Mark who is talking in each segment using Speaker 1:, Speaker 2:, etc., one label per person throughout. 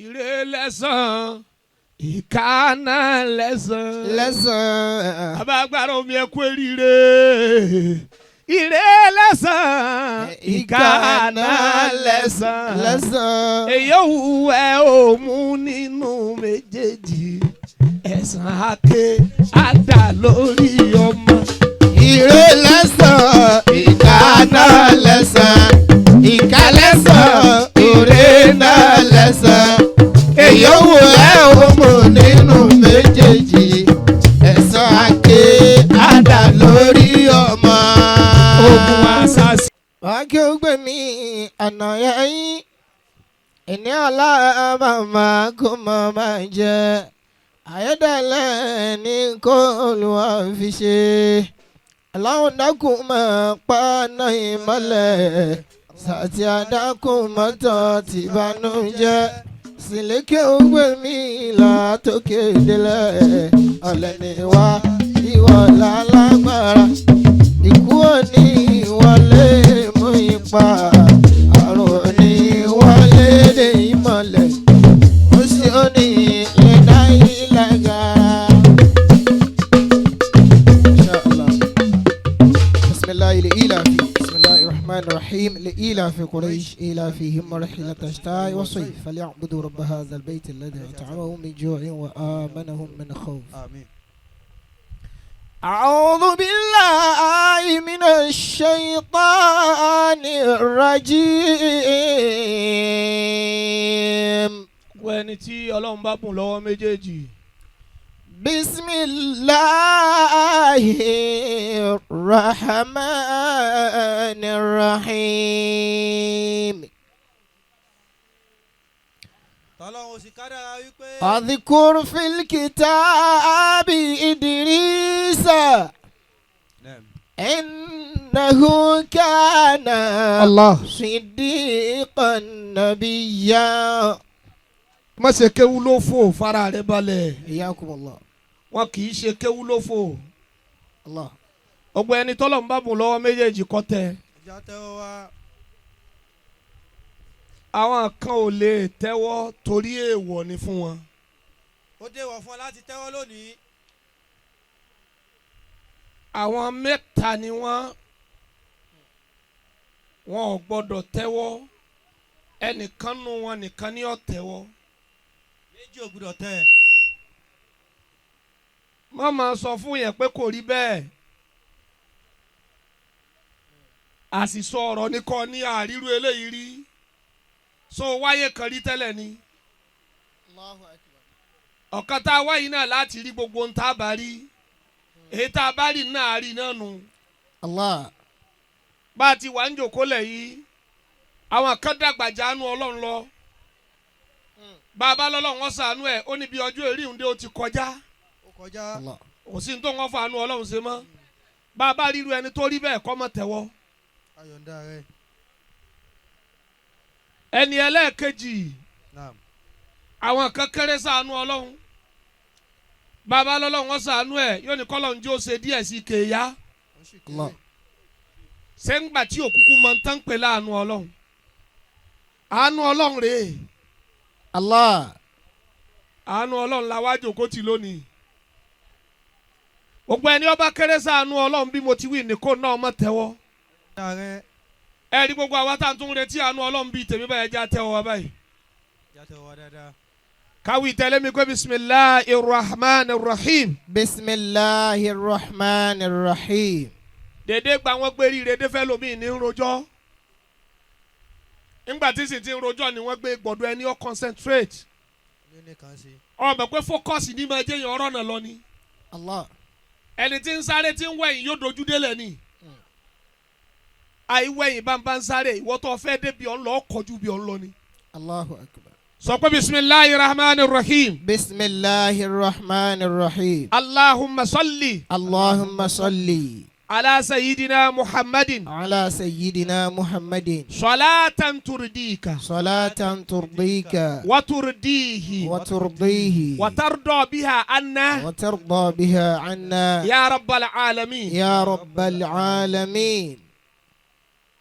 Speaker 1: Ire lẹ́sàn, ìkà náà lẹ́sàn.
Speaker 2: Lẹ́sàn.
Speaker 1: Abágbára omi ẹkú eríire. Ire lẹ́sàn, ìkà náà lẹ́sàn.
Speaker 2: Lẹ́sàn.
Speaker 1: Èyí òwú ẹ ò mú nínú méjèèjì. Ẹ̀san àké àdá lórí ọmọ.
Speaker 2: Ire lẹ́sàn, ìkà náà lẹ́sàn. Ìkà lẹ́sàn, ire náà lẹ́sàn. Èyí ò wù ẹ́ ò mú nínú méjèèjì. Ẹ̀san àké àdá lórí ọmọ.
Speaker 1: Ogun àṣàṣì.
Speaker 2: Wàá kí ó gbé mi àná yẹn ìní ọ̀la màmá kó mọ̀ máa jẹ àyẹ́dẹ̀lẹ̀ ní kó Olúwa fi ṣe aláwọ̀ dákun máa pa náà ìmọ́lẹ̀ sàtì àdákùn mọ́tò tìbánújẹ́ sílẹ̀kẹ́ ògbé mi látòkè délẹ̀ ọ̀lẹ́ ni wá ìwọ lálágbára ikú òní wọlé mú ipa àrùn òní wọlé dé ìmọ̀lẹ̀ ó sì òní lè dá ilẹ̀ gara. Inshallah. بسم الله لإيلاف بسم الله الرحمن الرحيم لإيلاف قريش إيلافهم رحلة الشتاء والصيف فليعبدوا رب هذا البيت الذي أطعمهم من جوع وآمنهم من خوف.
Speaker 3: آمين.
Speaker 2: أعوذ بالله من الشيطان الرجيم.
Speaker 1: Gbogbo ẹni tí Ọlọ́run bá bùn lọ́wọ́ méjèèjì.
Speaker 2: بسم الله الرحمن الرحيم.
Speaker 3: Tọ́lọ́run ò sì kádàrá wípé.
Speaker 2: اذكر في الكتاب إدريس إنه كان
Speaker 1: Allah.
Speaker 2: صديقا نبيا.
Speaker 1: Má ṣe kéwú ló fò fara rẹ balẹ̀.
Speaker 2: حياكم الله.
Speaker 1: Wọn kì í ṣe kéwú ló fò.
Speaker 2: الله.
Speaker 1: Gbogbo ẹni tọ́lọ́run bá bùn lọ́wọ́ méjèèjì kó tẹ.
Speaker 3: Ìjà tẹ́wọ́ wá.
Speaker 1: Àwọn kan ò lè tẹ́wọ́ torí èèwọ̀ ni fún wọn.
Speaker 3: Ó déwọ̀ fún ọ láti tẹ́wọ́ lónìí.
Speaker 1: Àwọn mẹ́ta ni wọ́n wọn ò gbọ́dọ̀ tẹ́wọ́, ẹnìkan nu wọn nìkan ni ó tẹ́wọ́.
Speaker 3: Méjì ò gbúdọ̀ tẹ́.
Speaker 1: Má máa sọ fún yẹn pé kò rí bẹ́ẹ̀. Àṣìṣọ ọ̀rọ̀ ní kọ́ ní àrírú eléyìí rí so wáyé kan rí tẹ́lẹ̀ ni. Ọ̀kan tá a wáyé náà láti rí gbogbo ohun tá a bá rí, èyí tá a bá rí náà rí náà nù.
Speaker 2: Allah.
Speaker 1: Bá a ti wà ń jòkó lẹ̀ yìí, àwọn kan dàgbà jánu Ọlọ́run lọ. Bàbá lọ́lọ́run wọn ṣàánú ẹ̀, ó ní bí ọjọ́ eré ìhùndé ó ti kọjá.
Speaker 3: Ó kọjá.
Speaker 2: Allah.
Speaker 1: Kò sí ní tó wọ́n fàánú Ọlọ́run ṣe mọ́. Bàbá ríru ẹni tó rí bẹ́ẹ̀ kọ́ mọ́ tẹ́wọ́.
Speaker 3: Ayọ̀ǹda rẹ̀.
Speaker 1: Ẹni ẹlẹ́ẹ̀kejì,
Speaker 3: Naam.
Speaker 1: àwọn kan kéré ṣàánú Ọlọ́run. Bàbá lọ́lọ́run wọn ṣàánú ẹ̀, yóò ní kọ́lọ́run jó ṣe díẹ̀ sí kéèyà.
Speaker 3: Ó sì
Speaker 2: Allah.
Speaker 3: kéré.
Speaker 1: Ṣé ń gbà tí òkúkú mọ ń tán pé láàánú Ọlọ́run? Àánú Ọlọ́run rèé.
Speaker 2: Allah.
Speaker 1: Àánú Ọlọ́run la wá jòkó tì lónìí. Gbogbo ẹni ọba kéré ṣàánú Ọlọ́run bí mo ti wí ní kó náà mọ̀ tẹ́wọ́.
Speaker 3: Ayọ̀ǹda rẹ̀.
Speaker 1: Ẹ rí gbogbo àwa tá à ń tún retí àánú Ọlọ́run bíi tèmi báyẹn já tẹ́wọ́ wa báyìí.
Speaker 3: Ìjà tẹ́wọ́ wá dáadáa.
Speaker 1: Káwí tẹ́lẹ̀ mi pé bisimilahi rahman rahim.
Speaker 2: بسم الله الرحمن الرحيم.
Speaker 1: Dèdè gba wọn gbé ríire dé fẹ́ lómi ní ń rojọ́. Nígbà tí sì ti ń rojọ́ ni wọ́n gbé gbọ̀dọ̀ ẹni ó concentrate.
Speaker 3: Ní nìkan ṣe.
Speaker 1: Ọmọ pé focus ní máa jẹ́ yẹn ọ̀rọ̀ náà lọ ni.
Speaker 2: Allah.
Speaker 1: Ẹni tí ń sáré tí ń wẹ̀yìn yóò dojú délẹ̀ ni. Àìwẹ̀yìn bá ń bá ń sáré, ìwọ tó fẹ́ débi ọ̀n lọ kọjú bí ọ̀n lọ ni.
Speaker 2: الله أكبر.
Speaker 1: Sọ pé bisimilahi rahman rahim.
Speaker 2: بسم الله الرحمن الرحيم.
Speaker 1: Allahumma salli
Speaker 2: اللهم صل
Speaker 1: ala sayyidina Muhammadin.
Speaker 2: على سيدنا محمد.
Speaker 1: Salatan turdika.
Speaker 2: صلاة ترضيك.
Speaker 1: Waturdihi.
Speaker 2: وترضيه.
Speaker 1: Watardo biha anna.
Speaker 2: وترضى بها عنا.
Speaker 1: Ya rabbal alamin.
Speaker 2: يا رب العالمين.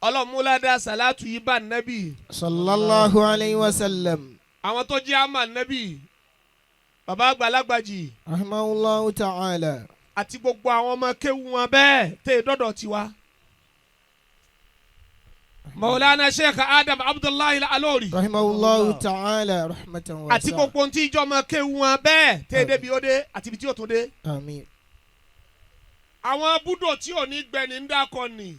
Speaker 1: Ọlọ́múládá sàlátù yìí bá nẹ́bì.
Speaker 2: صلى الله عليه وسلم.
Speaker 1: Àwọn tó jẹ́ àmà nẹ́bì, bàbá àgbàlagbàjì
Speaker 2: Rahimahullahu ta'ala.
Speaker 1: Àti gbogbo àwọn ọmọ kéwu wọn bẹ́ẹ̀ tẹ́ ẹ dọ́dọ̀ tiwa. Maulana Sheikh Adam Abdullahi Alori
Speaker 2: Rahimahullahu ta'ala rahmatan wasi'a.
Speaker 1: Àti gbogbo ohun tí ìjọ ọmọ kéwu wọn bẹ́ẹ̀ tẹ́ ẹ débi ó dé àti ibi tí ó tún dé.
Speaker 2: Àmín.
Speaker 1: Àwọn búdò tí ò ní gbẹ ní ń dákọ ni.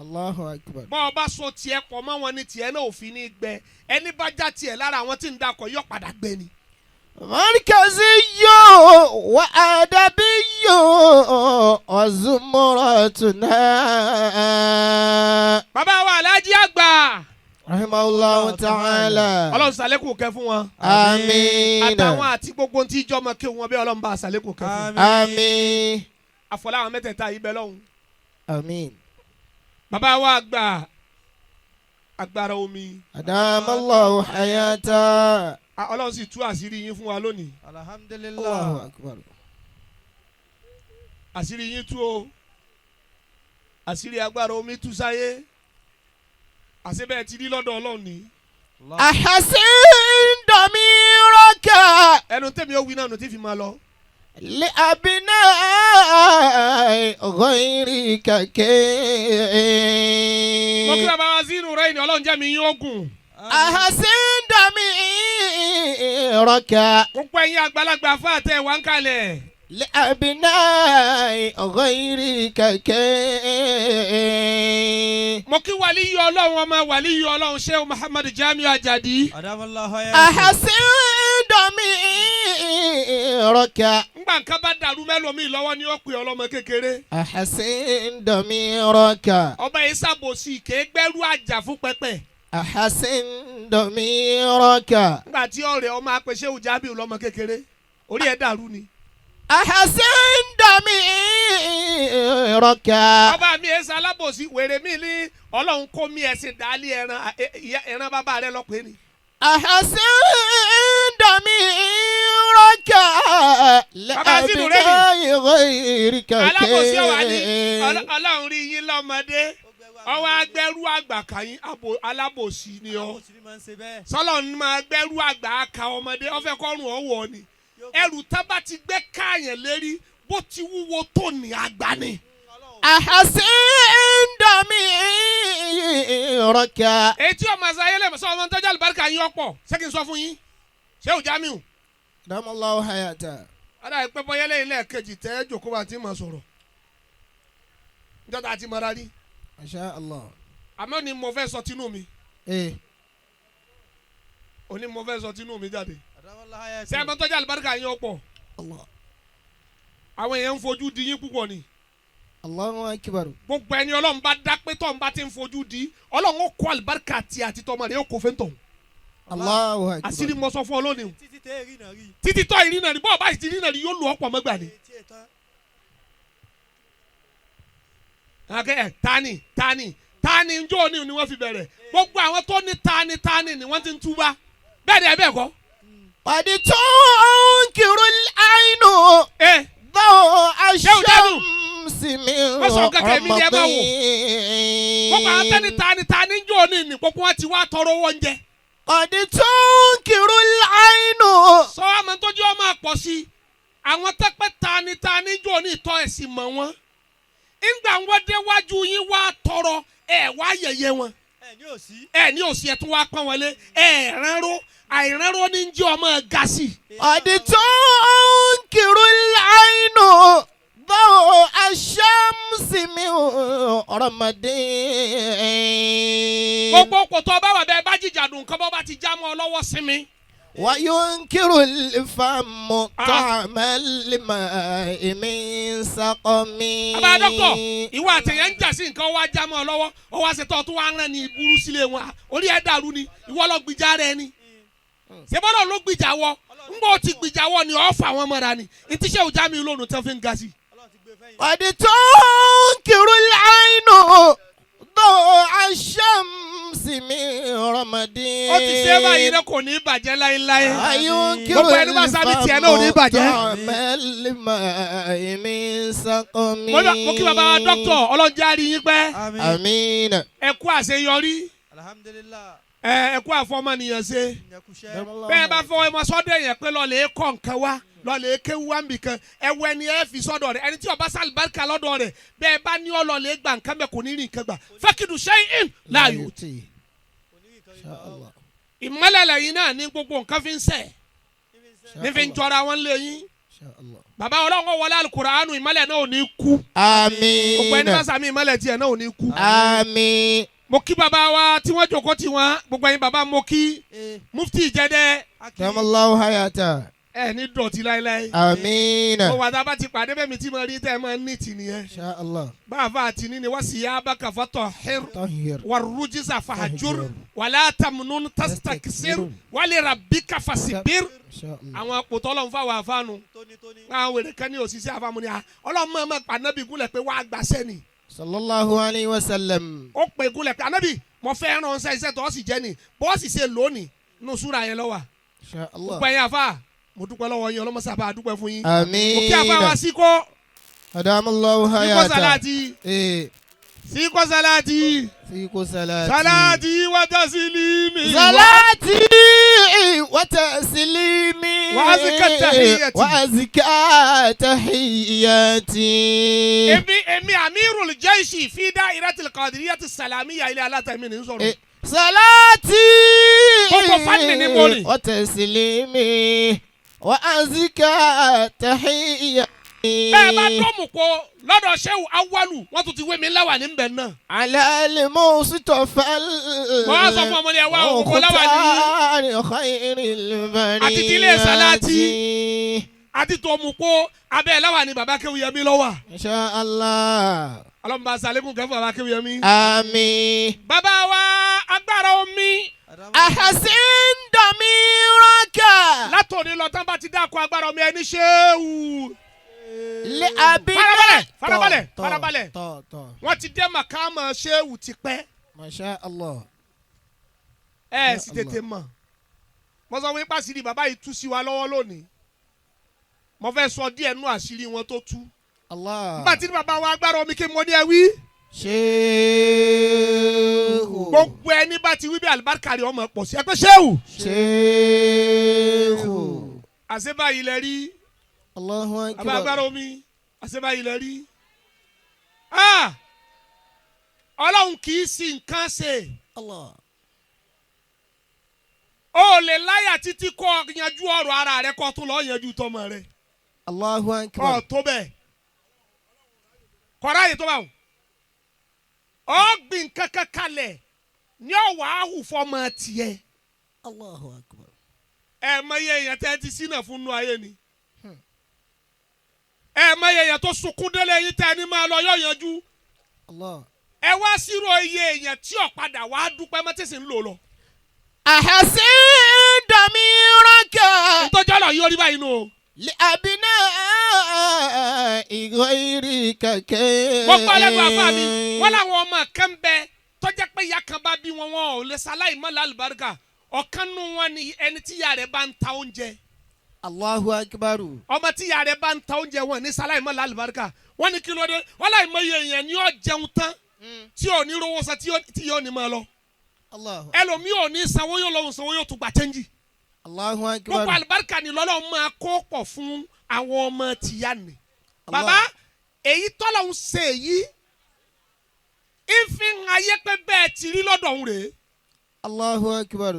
Speaker 2: Allahu akbar.
Speaker 1: Bọ́ ọ bá so tiẹ̀ pọ̀ mọ́ wọn ní tiẹ̀ náà ò fi ní gbẹ, ẹni bá já tiẹ̀ lára àwọn tí ń dákọ yóò padà gbẹ ni.
Speaker 2: مركزي وأدبي وزمرتنا.
Speaker 1: Bàbá wa Alájí àgbà,
Speaker 2: رحمه الله تعالى.
Speaker 1: Ọlọ́run ṣàlékún kẹ́ fún wọn.
Speaker 2: آمين.
Speaker 1: Àtàwọn àti gbogbo ohun tí ìjọ ọmọ kéwu wọn bẹ́ẹ̀, Ọlọ́run bá ṣàlékún kẹ́ fún wọn.
Speaker 2: آمين.
Speaker 1: Àfọlá àwọn mẹ́tẹ̀ẹ̀ta yìí bẹ lọ́hùn.
Speaker 2: آمين.
Speaker 1: Bàbá wa àgbà, agbára omi.
Speaker 2: أدام الله حياته.
Speaker 1: Ọlọ́run sì tú àṣírí yín fún wa lónìí.
Speaker 3: Alhamdulillah.
Speaker 2: الله أكبر.
Speaker 1: Àṣírí yín tú o, àṣírí agbára omi tú sáyé, àṣebẹ́ẹ̀ ti rí lọ́dọ̀ Ọlọ́run ni.
Speaker 2: أحسن ضميرك
Speaker 1: Ẹnu tẹ́mi ó wí náà nù tí fi máa lọ.
Speaker 2: لأبناء غيرك
Speaker 1: Mo kí
Speaker 2: كي
Speaker 1: bàbá wa sínú rẹ̀ ní Ọlọ́run jẹ́ mi yín ogun.
Speaker 2: أحسن ضميرك
Speaker 1: Gbogbo ẹ̀yin àgbàlagbà fáàtẹ̀ wà ń kalẹ̀.
Speaker 2: لأبناء غيرك كي
Speaker 1: Mo kí wàlíyí Ọlọ́run, ọmọ wàlíyí Ọlọ́run, Sheikh Muhammad Jamiu Ajadi.
Speaker 3: Adamallahu hayatahu.
Speaker 2: أحسن ضميرك
Speaker 1: Ngbà nǹkan bá dàrú mẹ́lòmíì lọ́wọ́ ni ó pè ọlọ́mọ kékeré.
Speaker 2: أحسن ضميرك
Speaker 1: Ọba yìí ṣàbòsí kéégbẹ́rú àjà fún pẹpẹ.
Speaker 2: أحسن ضميرك
Speaker 1: Ngbà tí ọ̀rẹ́ ọmọ apẹ̀ṣẹ́ Jamiu lọ́mọ kékeré, orí ẹ̀ dàrú ni.
Speaker 2: أحسن ضميرك
Speaker 1: Ọba mi ẹ̀ ṣalábòsí, wèrè mi ní Ọlọ́run kó mi ẹ̀sìn dálé ẹran ẹran bàbá rẹ lọ́pẹ́ ni.
Speaker 2: أحسن ضميرك
Speaker 1: Bàbá sínú rẹ̀ ni.
Speaker 2: لأبناء غيرك
Speaker 1: Alábòsí ọ̀wá ní
Speaker 2: كي
Speaker 1: Ọlọ́run rí yín lọ́mọdé, ọwọ́ agbẹ́rú àgbà kàyín alábòsí ni ọ.
Speaker 3: Alábòsí ni máa ń ṣe bẹ́ẹ̀.
Speaker 1: Sọlọ ní máa gbẹ́rú àgbà ka ọmọdé, ọfẹ́ kọ́rùn ọwọ́ ni ẹrù tábà ti gbé káàyàn lérí, bó ti wúwo tó ní àgbà ni.
Speaker 2: أحسن ضميرك
Speaker 1: Èyí tí ọmọ ẹ̀sán ayẹlẹ̀ sọ ọmọ ntọ́jú àlùbáríkà yín ọ̀pọ̀, ṣé kí n sọ fún yín, ṣé ò Jamiu?
Speaker 2: دام الله حياته.
Speaker 1: Ọ̀dà ìpẹ́ bọ́yẹ́lẹ́ ilé ẹ̀kejì tẹ́ jòkó wa ti máa sọ̀rọ̀ níjọ́ tá a ti mọra rí.
Speaker 2: ما شاء الله.
Speaker 1: Àmọ́ ni mo fẹ́ sọ tinú mi,
Speaker 2: إيه.
Speaker 1: òní mo fẹ́ sọ tinú mi jáde.
Speaker 3: Adamallahu hayatahu.
Speaker 1: Ṣé ọmọ ntọ́jú àlùbáríkà yín ọ̀pọ̀?
Speaker 2: الله.
Speaker 1: Àwọn èèyàn ń fojú di yín púpọ̀ ni.
Speaker 2: الله أكبر.
Speaker 1: Gbogbo ẹni Ọlọ́run bá dá pé tọ́run bá ti ń fojú di, Ọlọ́run ó kó àlùbáríkà tí àti tọmọ rẹ̀ yóò kó fẹ́ tọ̀hún.
Speaker 2: الله أكبر.
Speaker 1: Àṣírí mo sọ fún ọ lónìí o.
Speaker 3: Títí tẹ́ rí náà rí.
Speaker 1: Títí tọ́ ìrìnà ni, bọ́ọ̀ báyìí ti rìnà ni yóò lu ọ̀pọ̀ mọ́gbà ni.
Speaker 3: Etí ẹ̀ tán.
Speaker 1: Akẹ́ ẹ̀ tani tani tani njó ni wọ́n fi bẹ̀rẹ̀, gbogbo àwọn tó ní tani tani ni wọ́n ti ń túbá bẹ́ẹ̀ ni, ẹ bẹ́ẹ̀ kọ́.
Speaker 2: قد تنكر العين
Speaker 1: Ẹ
Speaker 2: ضوء
Speaker 1: Ṣé o dánù?
Speaker 2: الشمس من
Speaker 1: Wọ́n sọ kẹ̀kẹ́ mi ni ẹ máa wò. Gbogbo àwọn tẹ́ni
Speaker 2: رمضان.
Speaker 1: tani tani njó ni gbogbo wọn ti wá tọrọ owó oúnjẹ.
Speaker 2: قد تنكر العين
Speaker 1: Sọ àmọ́ tójú ọmọ àpọ̀ sí i, àwọn tẹ́pẹ́ tani tani njó ní ìtọ́ ẹ̀sìn mọ̀ wọ́n. Ńgbà wọn déwájú yín wá tọrọ, ẹ̀ wá yẹ̀yẹ́ wọn.
Speaker 3: Ẹ ní òsí.
Speaker 1: Ẹ ní òsì, ẹ̀ tún wá pọ́n wọlé, ẹ̀ ránró àìránró ní jẹ́ ọmọ ga sí i.
Speaker 2: قد تنكر العين ضوء الشمس من رمضان.
Speaker 1: Gbogbo kòtò ọba wà bẹ́ẹ̀ bá jìjà dùn kọ́, bọ́ bá ti já mọ́ ọ lọ́wọ́, sinmi.
Speaker 2: وينكر الفم طعم الماء من سقم.
Speaker 1: Àbá dọ́kítọ̀, ìwọ àtẹ̀yẹ ń jà sí nǹkan, wá já mọ́ ọ lọ́wọ́, ó wá ṣe tó wá rán ní ìburú sílé wọn, orí ẹ̀ dàrú ni. Ìwọ lọ gbìjà rẹ ni, ṣé bọ́dọ̀ ló gbìjà wọ? Ńgbọ́ ti gbìjà wọ ni ọ̀ fà wọ́n mọ́ra ni ìtísẹ́ òjá mi lónìí tán fi ń ga sí.
Speaker 3: Ọlọ́run ti gbé fẹ́yìn.
Speaker 2: قد تنكر العين ضوء الشمس من رمد.
Speaker 1: Ó ti ṣe é báyìí náà, kò ní í bàjẹ́ láéláé.
Speaker 2: وينكر
Speaker 1: Gbogbo ẹni bá sábì tiẹ̀ náà ò ní
Speaker 2: الفم
Speaker 1: bàjẹ́.
Speaker 2: طعم الماء من سقم.
Speaker 1: Mo kí bàbá wa dọ́kítọ̀, Ọlọ́run jẹ́ àrí yín pẹ́.
Speaker 3: Àmín.
Speaker 2: آمين.
Speaker 1: Ẹ kú àṣeyọrí.
Speaker 3: Alhamdulillah.
Speaker 1: Ẹ ẹ kú àfọmọnìyàn ṣe. Bẹ́ẹ̀ bá fọwọ́ ẹ mọ sọ́dọ̀ yẹn pé lọ́ọ̀lẹ́ kọ́ nǹkan wá, lọ́ọ̀lẹ́ kéwú wá nbìkan, ẹ wọ ẹni ẹ fi sọ́dọ̀ rẹ̀, ẹni tí ó bá sàlùbáríkà lọ́dọ̀ rẹ̀, bẹ́ẹ̀ bá ní ọlọ́ọ̀lẹ́ gbà nǹkan bẹ́ẹ̀, kò ní rí nǹkan gbà. Fakidu shay'in la yu'ti.
Speaker 2: Inshallah.
Speaker 1: Ìmọ́lẹ̀ lẹ́yìn náà ní gbogbo nǹkan fi ń sẹ̀ ní fi ń jọra wọn lé yín.
Speaker 2: Inshallah.
Speaker 1: Bàbá, Ọlọ́run wọlé Alukuraanu, ìmọ́lẹ̀ náà ò ní kú. Gbogbo ẹni bá
Speaker 2: Àmín.
Speaker 1: sàmì, ìmọ́lẹ̀ tiẹ̀ náà ò ní kú.
Speaker 2: Àmín.
Speaker 1: Mo kí bàbá wa tí wọ́n jòkó tí wọ́n, gbogbo ẹ̀yin bàbá, mo kí Mufti Ìjẹ́dẹ́.
Speaker 2: Damallahu hayata.
Speaker 1: Ẹ̀ ní dọ̀tí láéláé.
Speaker 2: Àmín.
Speaker 1: Mo wà tá a bá ti pàdé bẹ́ẹ̀ mi tí mo rí tẹ́ ẹ máa ń ní tì nìyẹn.
Speaker 2: Inshallah.
Speaker 1: Bá a fa àti ní ni wá sí yá bá kàfọ́ tọ̀ hẹ́r
Speaker 2: Tahir.
Speaker 1: wà rújísà fàájúr
Speaker 2: Fahjur.
Speaker 1: wàlá tamnun tastakisir wàlẹ̀ rabbika fasibir.
Speaker 2: Inshallah.
Speaker 1: Àwọn àpòtọ́ ọlọ́run fáwọn àfáànù àwọn wèrè kan ní òṣìṣẹ́ àfàmù ni à ọlọ́run máa ma pa anábì gúnlẹ̀ pé wàá gbàṣẹ́ ni.
Speaker 2: Sallallahu alayhi wa sallam.
Speaker 1: Ó pè gúnlẹ̀ pé, "Anábì, mo fẹ́ rán ṣẹ́ iṣẹ́ tó sì jẹ́ ni bọ́ọ̀sì ṣe lónìí." Nínú súra yẹn lọ́wọ́.
Speaker 2: Inshallah.
Speaker 1: Gbogbo ẹ̀yin àfa, mo dúpẹ́ lọ́wọ́ yín, ọlọ́mọsábà dúpẹ́ fún yín.
Speaker 2: Àmín.
Speaker 1: Mo kí àfa wa síkó
Speaker 2: Adamallahu
Speaker 1: síkó
Speaker 2: hayata.
Speaker 1: Sàláàtì. Síkó sàláàtì.
Speaker 2: Síkó salati.
Speaker 1: Sàláàtì wàtásílímì.
Speaker 2: Salati wa taslimi.
Speaker 1: Wa azka tahiyyati.
Speaker 2: Wa azka tahiyyati.
Speaker 1: Èmi Amirul Jaishi fi da'iratil Qadiriyati Salamiyya ilé alátẹ̀mí ní sọ̀rọ̀.
Speaker 2: Salati.
Speaker 1: Gbogbo fanni ni mo ní.
Speaker 2: Wa taslimi. Wa azka tahiyyati.
Speaker 1: Bẹ́ẹ̀ bá dọ́mù kó lọ́dọ̀ Sẹ́wù Awalu, wọ́n tún ti wé mi láwà ní bẹ̀ náà.
Speaker 2: على المصطفى.
Speaker 1: Mo wá sọ fún ọmọdé ẹ wá òkú láwà ní
Speaker 2: مختار خير البرية.
Speaker 1: Àti ti ilé Salati. Àti tó mú kó abẹ́ láwà ní baba Kéwúyẹmí lọ́wọ́.
Speaker 2: إن شاء الله.
Speaker 1: Ọlọ́mọba sàlékún kẹfù baba Kéwúyẹmí.
Speaker 2: آمين.
Speaker 1: Bàbá wa agbára omi.
Speaker 2: أحسن ضميرك.
Speaker 1: Látòní lọ, tán bá ti dáko agbára omi, ẹni ṣéwù.
Speaker 2: لأبي.
Speaker 1: Farabalẹ̀, farabalẹ̀, farabalẹ̀.
Speaker 2: tọ́ tọ́.
Speaker 1: Wọ́n ti dé màkàmà ṣéwù tipẹ́.
Speaker 2: ما شاء الله.
Speaker 1: Ẹ
Speaker 2: Ya
Speaker 1: sì tètè mọ̀. Mo sọ fún yín pàṣírí bàbá yìí tú sí wa lọ́wọ́ lónìí. Mo fẹ́ sọ díẹ̀ nú àṣírí wọn tó tú.
Speaker 2: Allah.
Speaker 1: Nígbà tí bàbá wa agbára omi, kí mo ní ẹ wí.
Speaker 2: Ṣéhù.
Speaker 1: Gbogbo ẹni bá ti wí bí, àlùbáríkà rẹ̀ ọmọ pọ̀ sí ẹ pé ṣéwù.
Speaker 2: Ṣéhù.
Speaker 1: Àṣebáyìí lẹ rí.
Speaker 2: Allahu
Speaker 1: Bàbá
Speaker 2: akbar.
Speaker 1: agbára omi, àṣebáyìí lẹ rí. Ah! Ọlọ́run kì í sí nǹkan ṣe.
Speaker 2: Allah.
Speaker 1: O lè láyà títí kọ́ yanjú ọ̀rọ̀ ara rẹ, kó tún lọ́ọ́ yanjú tọmọ rẹ.
Speaker 2: Allahu akbar.
Speaker 1: Kọ́ tó bẹ́ẹ̀ kọ́ra yìí tó bá wù. Ọ̀gbìn kankan kalẹ̀ ní ọ̀wà áhù fọmọ tiẹ̀.
Speaker 2: Allahu akbar.
Speaker 1: Ẹ mọ iye èèyàn tẹ́ ẹ ti sínà fún nú ayé ni. Ẹ mọ iye èèyàn tó sunkún délé yín tẹ́ ẹ ní máa lọ yọ̀ yanjú.
Speaker 2: Allah.
Speaker 1: Ẹ wá sírò iye èèyàn tí ó padà wá dúpẹ́ mọ́tẹ́sí ń lò lọ.
Speaker 2: أحسن ضميرك.
Speaker 1: Ntọ́jú ọ̀rọ̀ yóò rí báyìí nù o.
Speaker 2: لأبناء غيرك كي.
Speaker 1: Wọ́n gbọ́ lẹ́nu àfa mi, wọ́n làwọn ọmọ kan bẹ tọ́jà pé ìyá kan bá bí wọn, wọn ò lè ṣaláì mọ́ lálùbáríkà. Ọ̀kan nù wọn ni ẹni tí ìyá rẹ̀ bá ń ta oúnjẹ.
Speaker 2: Allahu akbar.
Speaker 1: Ọmọ tí ìyá rẹ̀ bá ń ta oúnjẹ, wọn ní ṣaláì mọ́ lálùbáríkà. Wọ́n ní kí ló dé? Wọ́n láì mọ iye èèyàn ni ó jẹun tán tí ò ní rówó san, tí yóò ní máa lọ.
Speaker 2: Allahu.
Speaker 1: Ẹlòmíì ò ní sanwó, yóò lọ́wọ́ sanwó, yóò tún gbà chẹ́ńjì.
Speaker 2: Allahu
Speaker 1: Gbogbo
Speaker 2: akbar.
Speaker 1: àlùbáríkà ni lọ́lọ́ máa kó pọ̀ fún àwọn ọmọ tìyá ni.
Speaker 2: Allah.
Speaker 1: Bàbá, èyí tọ́lọ̀ ń ṣe èyí ìfi hàn ayé pé bẹ́ẹ̀ ti rí lọ́dọ̀ òun rèé.
Speaker 2: Allahu akbar.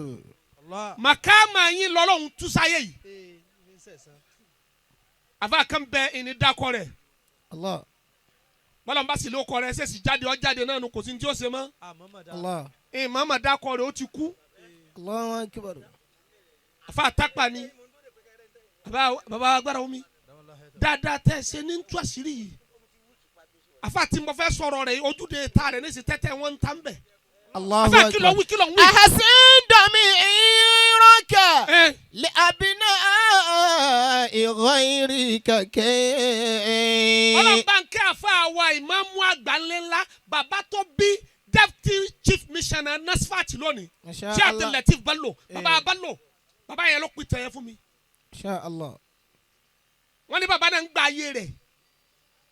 Speaker 1: Màkàmá yín lọ́lọ́run tú sáyé yìí. Àfa kan bẹ ìní dákọ rẹ̀.
Speaker 2: Allah.
Speaker 1: Bọ́lá ń bá sì ló kọ rẹ̀ ṣèṣì jáde, ọ jáde náà nu, kò sí ní tí ó ṣe mọ́.
Speaker 2: Allah.
Speaker 1: Ìmọ̀ọ́mọ̀ dákọ rẹ̀, ó ti kú.
Speaker 2: Allahu akbar.
Speaker 1: Àfa àtàpà ni bàbá. Bàbá agbára omi dáadáa tẹ́ ẹ ṣe ní tú àṣírí yìí, àfa tí mo fẹ́ sọ̀rọ̀ rẹ̀, ojúde ta rẹ̀ ní sì tẹ́tẹ́ wọn ń ta ń bẹ̀.
Speaker 2: Allahu
Speaker 1: Àfa, kí ló
Speaker 2: akbar.
Speaker 1: wí? Kí ló ń wí?
Speaker 2: أحسن ضميرك.
Speaker 1: Ẹ
Speaker 2: لأبناء غيرك كي.
Speaker 1: Ọlọ́ba ń kẹ́ àfa àwa ìmáàmù àgbà ńlá, bàbá tó bí deputy chief missioner NASFAT lónìí,
Speaker 2: ما شاء
Speaker 1: ṣé
Speaker 2: الله.
Speaker 1: Abdul Bello, bàbá Bello, bàbá yẹn ló pin tẹ̀yẹ fún mi.
Speaker 2: ما شاء الله.
Speaker 1: Wọ́n ní bàbá náà ń gba ayé rẹ̀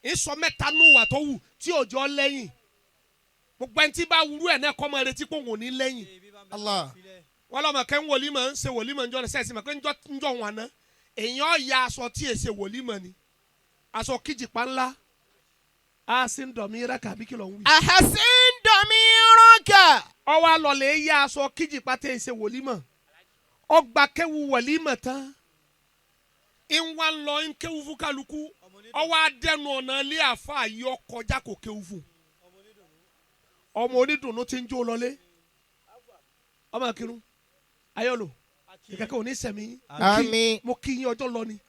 Speaker 1: ń sọ mẹ́ta nù wà tó wù tí òjò lẹ́yìn. Gbogbo ẹni tí bá wúrú ẹ̀ náà kọ́ máa retí pé òun ò ní lẹ́yìn.
Speaker 2: Allah.
Speaker 1: Wọ́n lọ́mọ kẹ́ ń wòlímọ̀ ń ṣe wòlímọ̀ ń jọ́ sẹ́ẹ̀sì mọ̀ pé ń jọ wọn ná èèyàn ya aṣọ tí èsè wòlímọ̀ ni aṣọ kíjìpá ńlá á sì ń dọ̀mí rẹ̀ kàbí kìlọ̀ ń wí.
Speaker 2: أحسن ضميرك
Speaker 1: Ọwọ́ alọ̀lẹ̀ ya aṣọ kíjìpá tẹ̀ èsè wòlímọ̀ ọgbà kẹwu wòlímọ̀ tán ìwà lọ ń kéwu fún kálukú ọwọ́ adẹnu ọ̀nà ilé àfa yìí ọkọjá kò kéwu fún ọmọ onídùnnú ti ń jó lọlé ọmọ akirun ayọ́lò ìkẹ́kẹ́ òní sẹ̀mí.
Speaker 2: آمين.
Speaker 1: Mo kí yín ọjọ́ lọ ni.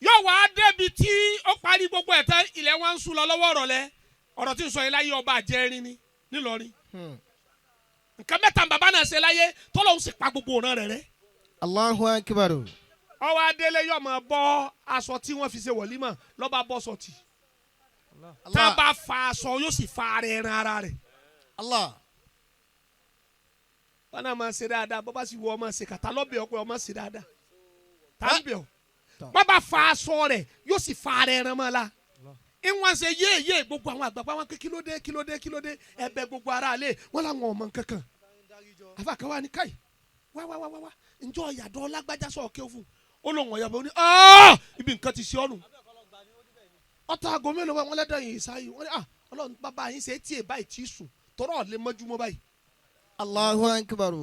Speaker 1: Yóò wá débi tí ó parí gbogbo ẹ̀ tán ilẹ̀ wa ń sùn lọ lọ́wọ́ ọ̀rọ̀ ọ̀rọ̀ tí ń sọ yìí láyé ọba àjẹrin ni nílọrin. Nǹkan mẹ́ta bàbá náà ṣe láyé tọ́lọ́hún sì pa gbogbo ọ̀ràn rẹ̀ rẹ́.
Speaker 2: Allahu akbar.
Speaker 1: Ọwọ́ adélé yóò máa bọ́ aṣọ tí wọ́n fi ṣe wọ̀límọ̀ lọ́ba bọ́ sọ̀tì. Tá a bá fa aṣọ yóò sì fa ara ẹran ara rẹ̀.
Speaker 2: Allah.
Speaker 1: Wọn náà máa ṣe dáadáa bọ́ bá sì wọ ọmọ ṣe kàtà lọ́bẹ̀ ọ̀pẹ ọmọ ṣe dáadáa. Tá ń bẹ̀ ọ́. Wọ́n bá fa aṣọ rẹ̀ yóò sì fa ara ẹran mọ́ la. Ìwọ̀n ṣe yé yé gbogbo àwọn àgbàgbà wọn pé kílódé kílódé kílódé ẹ̀bẹ̀ gbogbo ara àlè wọn làwọn ọmọ nkankan. Àfa kan wà ní káyì wá wá wá wá wá njọ́ ìyàdọ́ lágbájá sọ̀ kí ó fún un ó lóun ọ̀yàbọ̀ ó ní ibi nǹkan ti ṣe ọ́nù. Ọ̀tá aago mélòó wọn lẹ́dọ̀ yìí sáyé wọn ní ọlọ́run bàbá yín ṣe é tí ì báyìí tí ì sùn tọ́rọ̀ lè mọ́júmọ́ báyìí.
Speaker 2: Allahu akbar.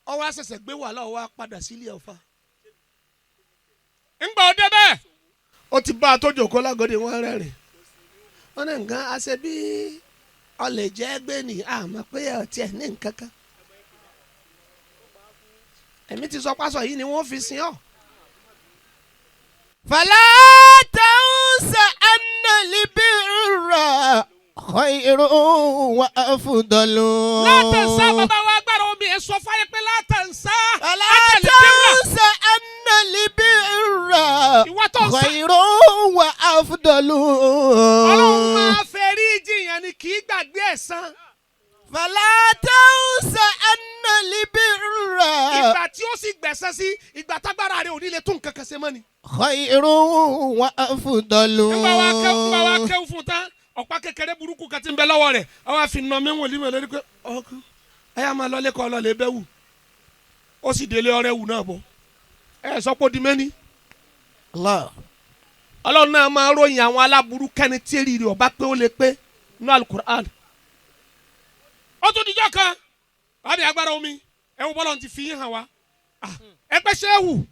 Speaker 1: Ọwọ́ àṣẹ̀ṣẹ̀ gbé wàhálà ọwọ́ á padà sílé ọ̀fà. Ńgbà ó dé bẹ́ẹ̀ ó ti bá a tó jòkó lágọ́dẹ wọn rẹ́rìn wọn ní nǹkan àṣẹ bí ọlẹ̀ jẹ́ gbé ní àmọ́ pé ọtí ẹ̀ ní nǹkan kan. Èmi ti sọ pásọ yìí ni wọ́n fi sin ọ́.
Speaker 2: فلا تنس أن البر خير وأفضل.
Speaker 1: Látẹ̀sá bàbá wa agbára omi ẹ̀ sọ fáyé pé látẹ̀sá.
Speaker 2: فلا تنس أن البر
Speaker 1: Ìwọ tó ń sá.
Speaker 2: خير وأفضل.
Speaker 1: Ọlọ́run máa fẹ́ rí jìyàn ni kì í gbàgbé ẹ̀san.
Speaker 2: فلا تنس أن البر
Speaker 1: Ìgbà tí ó sì gbẹ̀san sí ìgbà tágbára rẹ̀ ò ní lè tún nǹkan kan ṣe mọ́ ni.
Speaker 2: خير وأفضل.
Speaker 1: Nígbà wa kẹ́wù nígbà wa kẹ́wù fún tán ọ̀pá kékeré burúkú kan ti ń bẹ lọ́wọ́ rẹ̀ ọwọ́ àfi nà mí wọ̀n límọ̀ lórí pé ọkọ ẹ̀yà máa lọ lẹ́kọ̀ọ́ lọ lè bẹ́ wù ó sì délé ọrẹ́ wù náà bọ̀ ẹ sọ pé ó di mẹ́ni.
Speaker 2: Allah.
Speaker 1: Ọlọ́run náà máa ròyìn àwọn aláburú kẹ́ni tí èrì rẹ̀ ọba pé ó lè pé nínú alukur'an. Ó tún dijọ́ kan wàá bí agbára omi ẹ wo bọ́lọ̀ ti fi yín hàn wá ẹ pẹ́ ṣéwù.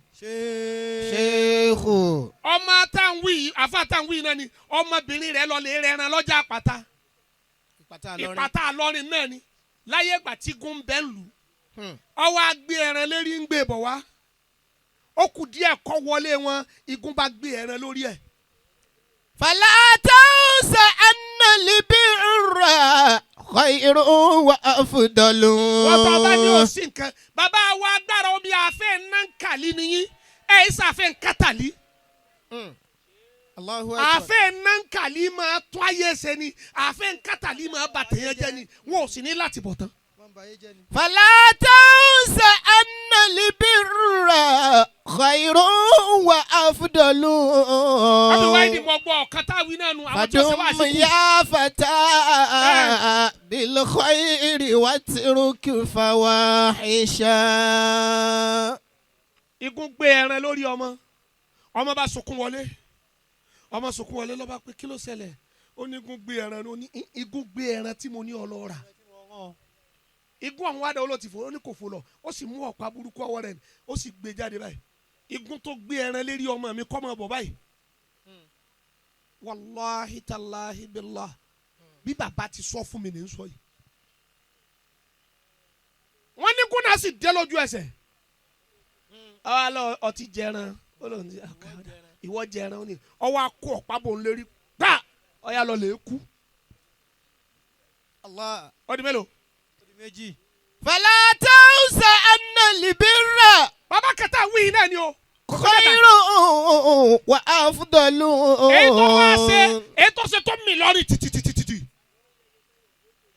Speaker 2: Sheikhu.
Speaker 1: Ọmọ táwọn wí yìí àfa táwọn wí yìí náà ni ọmọbìnrin rẹ̀ lọ lè rẹran lọ́jà àpáta ìpàtà àlọ́rin náà ni láyé ìgbà tí gún bẹ́ẹ̀ lù ọwọ́ agbé ẹran lérí ń gbé bọ̀ wá ó kù díẹ̀ kọ́ wọlé wọn igun bá gbé ẹran lórí ẹ̀.
Speaker 2: فلا تنس أن البر خير وأفضل.
Speaker 1: Wọ́n tọ́ bá ní òsì nǹkan bàbá wa agbára omi àfẹ́ nankali nìyí ẹ̀ ìsàfẹ́ nkátàlí.
Speaker 2: Allahu akbar.
Speaker 1: Àfẹ́ nankali máa tún ayé ṣe ni àfẹ́ nkátàlí máa bàtẹ̀yẹ jẹ́ ni wọn ò sì ní láti bọ̀ tán.
Speaker 2: فلا تنس أن البر خير وأفضل.
Speaker 1: Àbí wáyé ni mo gbọ́ ọ̀kan táwí náà nu àwọn tí ó ṣe wá
Speaker 2: فدم
Speaker 1: sí kù.
Speaker 2: يا فتى بالخير واترك فواحشا.
Speaker 1: Igun gbé ẹran lórí ọmọ ọmọ bá sunkún wọlé ọmọ sunkún wọlé lọ́ba pé kí ló ṣẹlẹ̀ ó ní igun gbé ẹran ó ní igun gbé ẹran tí mo ní ọlọ́ra igun àwọn wádà olóòtú fò ó ní kò fò lọ ó sì mú ọ̀pá burúkú ọwọ́ rẹ̀ ó sì gbé jáde báyìí igun tó gbé ẹran lérí ọmọ mi kọ́ mọ́ bọ̀ báyìí wàláhi tàláhi bílá bí bàbá ti sọ fún mi ní sọ yìí wọ́n ní kúnà sì dé lójú ẹsẹ̀ àwa lọ ọtí jẹran ó lóun ti ìwọ jẹran ó ní ọwọ́ akó ọ̀pá bò ń lérí gbà ọ̀yà lọ lè kú.
Speaker 2: Allah.
Speaker 1: Ó di mélòó.
Speaker 3: Méjì.
Speaker 2: فلا تنس أن البر
Speaker 1: Bàbá kẹta wíì náà ni o.
Speaker 2: خير وأفضل.
Speaker 1: Èyí tó wá ṣe èyí tó ṣe tó mì lọ́rì tìtìtìtìtì.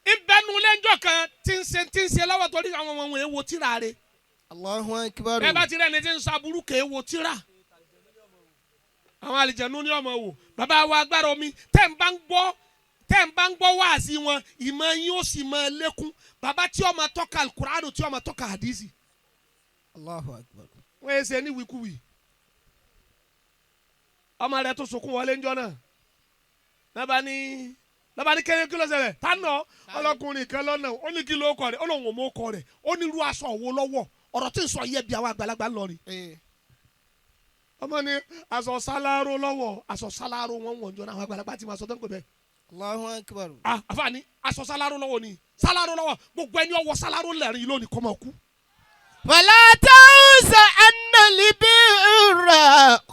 Speaker 1: Ìbẹ́nu lẹ́njọ́ kan tí ń ṣe tí ń ṣe lọ́wọ́ torí àwọn ọmọ wọn èèwọ̀ tíra rẹ̀.
Speaker 2: Allahu akbar.
Speaker 1: Ẹ bá ti rẹ́ni tí ń sọ aburú kè é wo tíra. Àwọn àlìjẹ̀nu ní ọmọ wò bàbá wa agbára omi tẹ́ ń bá ń gbọ́ Tẹ́ ń bá ń gbọ́ wáàsí wọn, ìmọ̀ yín ó sì máa lékún. Bàbá tí ó máa tọ́ka alukuraanu, tí ó máa tọ́ka hadisi.
Speaker 2: Allahu akbar.
Speaker 1: Wọ́n yẹ ṣe ní wíkúwì. Ọmọ rẹ̀ tó sunkún wọlé ńjọ́ náà, lọ́ba ní kéré, kí ló ṣẹlẹ̀? Tánà ọlọ́kùnrin kan lọ́nà, ó ní kí ló kọ rẹ̀? Ó lóun ò mọ kọ rẹ̀. Ó ní irú aṣọ wo lọ́wọ́? Ọ̀rọ̀ tí ń sọ yẹ bí àwọn àgbàlagbà ń lọ ni. Ọmọ ní aṣọ sálárò lọ́wọ́. Aṣọ sálárò wọn wọ̀n jọ náà, àwọn àgbàlagbà ti máa sọ tó ń pè bẹ́ẹ̀.
Speaker 2: Allahu akbar.
Speaker 1: Ah, àfààní aṣọ sálárò lọ́wọ́ ni, sálárò lọ́wọ́. Gbogbo ẹni ọwọ́ sálárò lẹ́rìn lónìí kọ́ máa kú.
Speaker 2: ولا تنس أن البر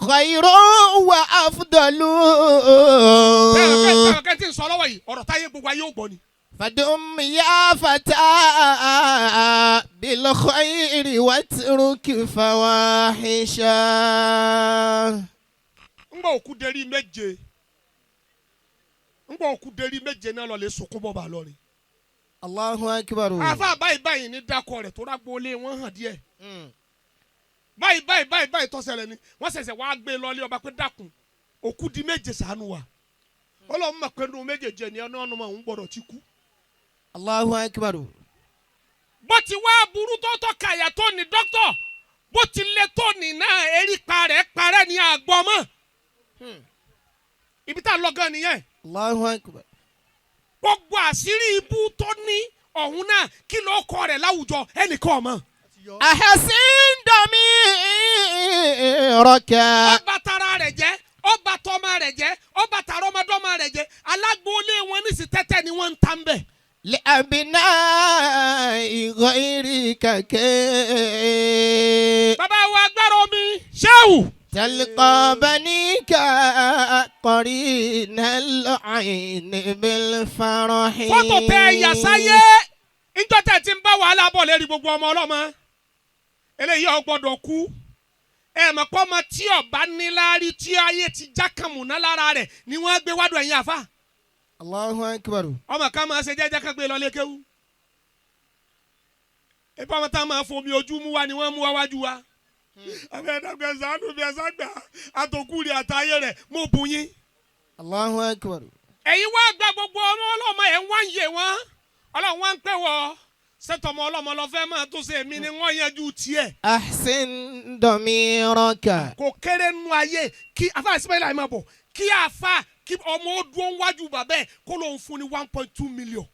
Speaker 2: خير وأفضل.
Speaker 1: Sẹ́wọ̀n kẹ́ tí ń sọ lọ́wọ́ yìí, ọ̀rọ̀ táyé gbogbo ayé ò gbọ́ ni.
Speaker 2: فدم يا فتى بالخير واترك فواحشا.
Speaker 1: Ńgbà òkú derí méje, ńgbà òkú derí méje náà lọ lè sunkún bọ́ bá lọ ni.
Speaker 2: الله أكبر.
Speaker 1: Àfa báyìí báyìí ní dakọ̀ rẹ̀ tó rágbó lé wọn hàn díẹ̀. Báyìí báyìí báyìí báyìí tó ṣẹlẹ̀ ni wọ́n ṣẹ̀ṣẹ̀ wá gbé lọ́lé ọba pé dákun, òkú di méje, ṣàánú wa. Ọlọ́run mọ̀ pé nínú méjèèjì ni ọ̀nà ọ̀nà òun gbọ́dọ̀ ti kú.
Speaker 2: الله أكبر.
Speaker 1: Bó ti wá burú tó tọ́ kàyà tó ní dókítọ̀, bó ti lé tó ní náà, erípa rẹ̀ parẹ́ ní àgbọ̀ mọ́. Ibi tá a lọ gan nìyẹn.
Speaker 2: الله أكبر.
Speaker 1: Gbogbo àṣírí ibú tó ní ọ̀hún náà, kí ló kọ rẹ̀ láwùjọ? Ẹnìkan ọmọ.
Speaker 2: أحسن ضميرك.
Speaker 1: Ọba tara rẹ̀ jẹ́, ọba tọmọ rẹ̀ jẹ́, ọba tara ọmọdọ́mọ rẹ̀ jẹ́. Alágbóolé wọn nísì tẹ́tẹ́ ni wọ́n ń ta ń bẹ̀.
Speaker 2: لأبناء غيرك كي
Speaker 1: Bàbá wa agbára omi ṣéwù.
Speaker 2: تلقى بنيك قرين العين بالفرح.
Speaker 1: Fọ́tò tẹ ẹ̀yà sáyé níjọ́ tẹ̀ tí ń bá wàhálà bọ̀ lérí gbogbo ọmọ ọlọ́mọ eléyìí ò gbọ́dọ̀ kú. Ẹ mọ̀ pé ọmọ tí ọba níláárí, tí ayé ti já kàmùná lára rẹ̀ ni wọ́n gbé wádùn ẹ̀yìn àfa.
Speaker 2: الله أكبر.
Speaker 1: Ọmọ kan máa ṣe jẹ́jẹ́ kan gbé lọ lékéwú ebi ọmọ tá a máa fomi ojú mú wa ni wọ́n mú wa wájú wa. Àbẹ ẹ̀dàgbẹ́ sànù bí ẹ̀sán gbà àtòkù rẹ̀ àtàyè rẹ̀ mo bùn yín.
Speaker 2: الله أكبر.
Speaker 1: Ẹ̀yin wá gba gbogbo ọmọ ọlọ́mọ ẹ̀ ń wá ń yè wọ́n. Ọlọ́run wá ń pẹ́ wọ́ sẹ́tọ̀mọ ọlọ́mọ lọ fẹ́ máa tó ṣe, èmi ni wọ́n yanjú tiẹ̀.
Speaker 2: أحسن ضميرك.
Speaker 1: Kò kéré nu ayé kí afa Ismaila yìí máa bọ̀, kí afa kí ọmọ ó dúró wájú bàbá ẹ̀ kó lóun fún ní 1.2 million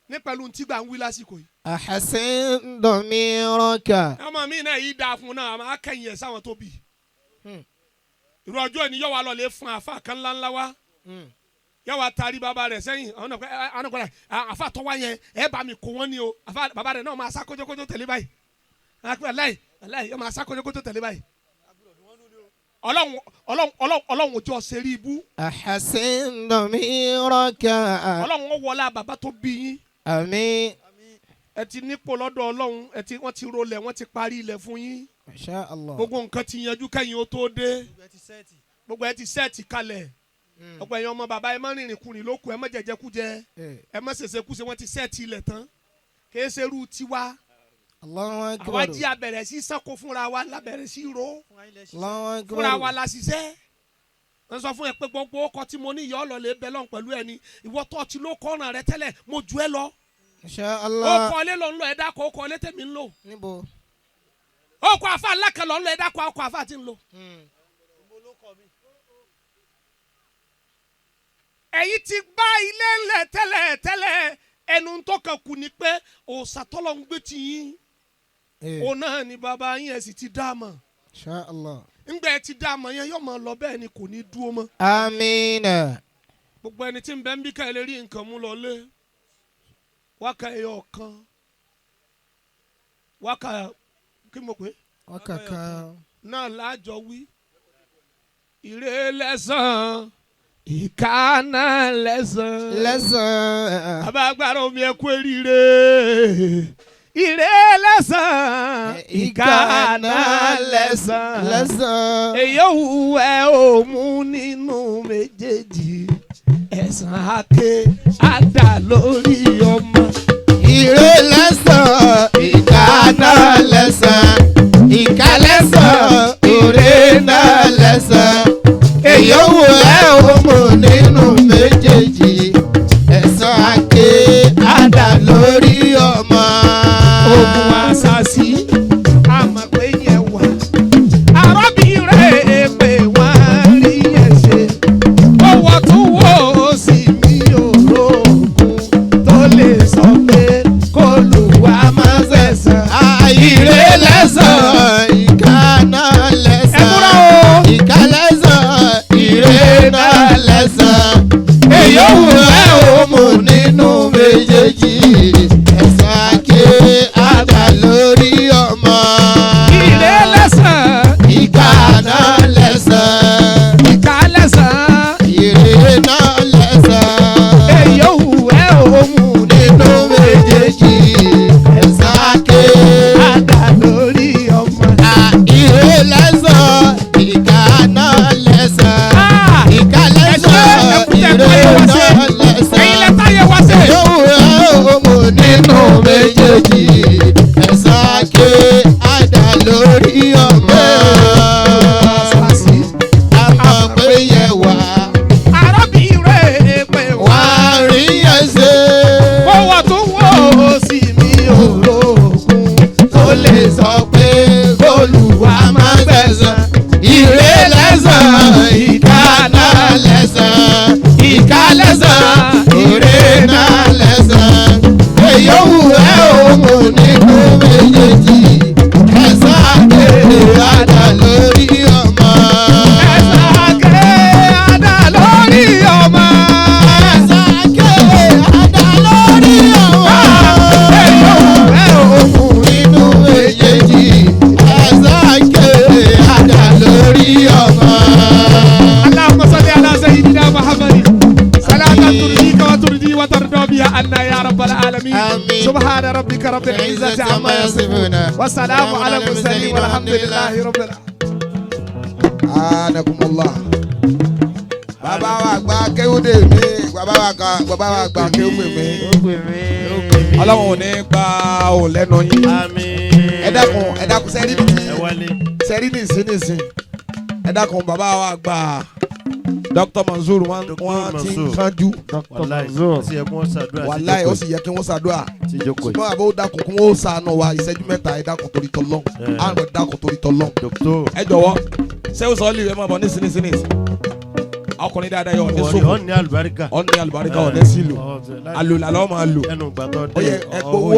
Speaker 1: ní pẹ̀lú ntí gbà ń wí lásìkò yìí.
Speaker 2: أحسن ضميرك.
Speaker 1: Ọmọ mi náà yìí dáa fún náà, àmọ́ akẹ́yìn ẹ̀ sáwọn tó bì. Irú ọjọ́ ìní yóò wá lọ lè fún afa kan ńláńlá wa, yóò wá taari bàbá rẹ̀ sẹ́yìn. Àwọn náà afa tọ́wá yẹn, ẹ bá mi kó wọ́n ní o. Afa bàbá rẹ̀ náà máa sá kójókójó tẹ̀lé báyìí, aláì aláì, yóò máa sá kójókójó tẹ̀lé báyìí. Ọlọ́run, Ọlọ́run, Ọlọ́run, Ọlọ́run ojú ọ̀sẹ̀ rí ibú.
Speaker 2: أحسن ضميرك.
Speaker 1: Ọlọ́run ó wọlá bàbá tó bí yín.
Speaker 2: آمين.
Speaker 1: Ẹ ti nípò lọ́dọ̀ Ọlọ́run, ẹ ti wọ́n ti rolẹ̀, wọ́n ti parí ilẹ̀ fún yín.
Speaker 2: ما شاء الله.
Speaker 1: Gbogbo nǹkan ti yanjú kẹ́yìn ó tó dé.
Speaker 3: Gbogbo ẹ ti set.
Speaker 1: Gbogbo ẹ ti set kalẹ̀. Ọ̀pọ̀ ẹ̀yin ọmọ bàbá, ẹ má rìnrìn kùnrin lóko, ẹ má jẹjẹkújẹ, ẹ má ṣèṣe kúṣe. Wọ́n ti set ilẹ̀ tán, kìí ṣe irú tiwa.
Speaker 2: الله
Speaker 1: Àwa
Speaker 2: أكبر.
Speaker 1: jí abẹ̀rẹ̀ sí sanko fúnra wa, lábẹ̀rẹ̀ sí ro
Speaker 3: Fúnra yín lẹ ṣiṣẹ́.
Speaker 2: الله أكبر.
Speaker 1: fúnra wa la ṣiṣẹ́. Wọ́n sọ fún ẹ pé gbogbo ọkọ tí mo ní ìyá ọlọ́lẹ̀ bẹ́ẹ̀ lọ́n pẹ̀lú ẹni ìwọ tó ti ló kọ́ràn rẹ tẹ́lẹ̀, mo jù ẹ lọ.
Speaker 2: ما شاء
Speaker 1: Ó
Speaker 2: الله.
Speaker 1: kọ́ ilé lọ ń lọ, ẹ dákọ̀ ó kọ́ ilé tẹ̀mí ń lò.
Speaker 2: Níbo?
Speaker 1: Ó kọ́ àfa ńlá kan lọ ń lọ, ẹ dákọ̀ ọkọ̀ àfa ti ń lò.
Speaker 3: Mo ló kọ mi.
Speaker 1: Ẹ̀yin ti gbá ilé ńlẹ̀ tẹ́lẹ̀ tẹ́lẹ̀, ẹnu tó kàn kù ni pé òòṣà tọ́lọ̀ ń gbé ti yín, òun náà ni bàbá yín, ẹ̀ sì ti dá a mọ̀.
Speaker 2: إن شاء الله.
Speaker 1: Ńgbà ẹ ti dá a mọ̀ yẹn, yóò máa lọ bẹ́ẹ̀ ni, kò ní dúró mọ́.
Speaker 2: آمين.
Speaker 1: Gbogbo ẹni tí ń bẹ ń bí ká ẹ lè rí nǹkan mú lọ lé, wákà ẹyọ kan, wákà kí mo pè é?
Speaker 2: Wákàkà.
Speaker 1: Náà lájọ wí: ire lẹ́sàn, ìka náà lẹ́sàn.
Speaker 2: Lẹ́sàn.
Speaker 1: Abagbára omi, ẹ kú eríire. Ire lẹ́sàn, ìka náà lẹ́sàn.
Speaker 2: Lẹ́sàn.
Speaker 1: Èyí ò wù ẹ́ ò mú nínú méjèèjì, ẹ̀sán àké àdá lórí ọmọ.
Speaker 2: Ire lẹ́sàn, ìka náà lẹ́sàn. Ìka lẹ́sàn, ire náà lẹ́sàn. Èyí ò wù ẹ́ ò mú nínú méjèèjì.
Speaker 4: lẹ́sàn, ìkà náà lẹ́sàn. Ìkà lẹ́sàn,
Speaker 1: Ẹ̀kútẹ̀
Speaker 4: ire
Speaker 1: táyé wá ṣe.
Speaker 4: náà lẹ́sàn.
Speaker 1: Ẹ̀yin lẹ táyé wá ṣe.
Speaker 4: Yóò rẹ̀ òmò nínú méjèèjì. Ẹ̀san ké àdá lórí ọmọ. Àmọ̀ pé yẹ wá,
Speaker 1: Arábìnrin pè
Speaker 4: wá rí ẹsẹ̀.
Speaker 1: Mo wà tó wọ́ sí mi òrógùn.
Speaker 4: Tó lè sọ pé Olúwa máa gbẹ̀san. Ire lẹ́san, ìkà náà lẹ́san. Ìkà lẹ́san, ire náà lẹ́san. Èyí ò wù ẹ́ òmò nínú méjèèjì. Ẹ̀san àkèrè àdá lórí ọmọ.
Speaker 1: Ẹ̀sà ké àdá lórí ọmọ.
Speaker 4: Ẹ̀san àkèrè àdá lórí ọmọ.
Speaker 1: Èyí ò wù ẹ́ òmù.
Speaker 4: Nínú méjèèjì, ẹ̀san àkèrè àdá lórí ọmọ.
Speaker 1: اللهم صل على سيدنا محمد صلاة ترضيك وترضي وترضى بها عنا يا رب العالمين.
Speaker 4: آمين.
Speaker 1: سبحان ربك رب العزة عما يصفون وسلام على المرسلين والحمد لله رب العالمين.
Speaker 5: Anakumullah. Bàbá wa gba kéwúdé mi, bàbá wa gba bàbá wa gba kéwúdé mi. Ọlọ́run ò ní gba òun lẹ́nu yín.
Speaker 3: Àmín.
Speaker 5: Ẹ dákun, ẹ dákun, sẹ́rí ní
Speaker 3: Ẹ wálé.
Speaker 5: sẹ́rí nìsín nìsín. Ẹ dákun, bàbá wa gba Dr. Mansour wọ́n wọ́n ti ń
Speaker 3: Mansour.
Speaker 5: kánjú.
Speaker 3: Wàláì ó sì yẹ kí wọ́n ṣàdúrà sí
Speaker 5: Wàláì ó
Speaker 3: jókòó
Speaker 5: sì yẹ kí wọ́n ṣàdúrà.
Speaker 3: sí jókòó yìí.
Speaker 5: Ṣùgbọ́n àbó dákun kí wọ́n ṣàánú wa ìṣẹ́jú 3, ẹ dákun torí tọ́lọ́.
Speaker 3: Ẹ.
Speaker 5: Àrùn dákun torí tọ́lọ́.
Speaker 3: Dr.
Speaker 5: Ẹ jọ̀wọ́, sẹ́wọ́n sọ́ọ́lì ẹ máa bọ̀ nísìnyí. Ọkùnrin dáadáa yọ ọ̀ní sòfò.
Speaker 3: Ọ̀ní àlùbáríkà.
Speaker 5: Ọ̀ní àlùbáríkà ọ̀ní sílò. Àlòlà lọ́ọ́ máa lò.
Speaker 3: Ẹnu gbàtọ́
Speaker 5: Ó yẹ
Speaker 3: dé.
Speaker 5: ẹ gbowó.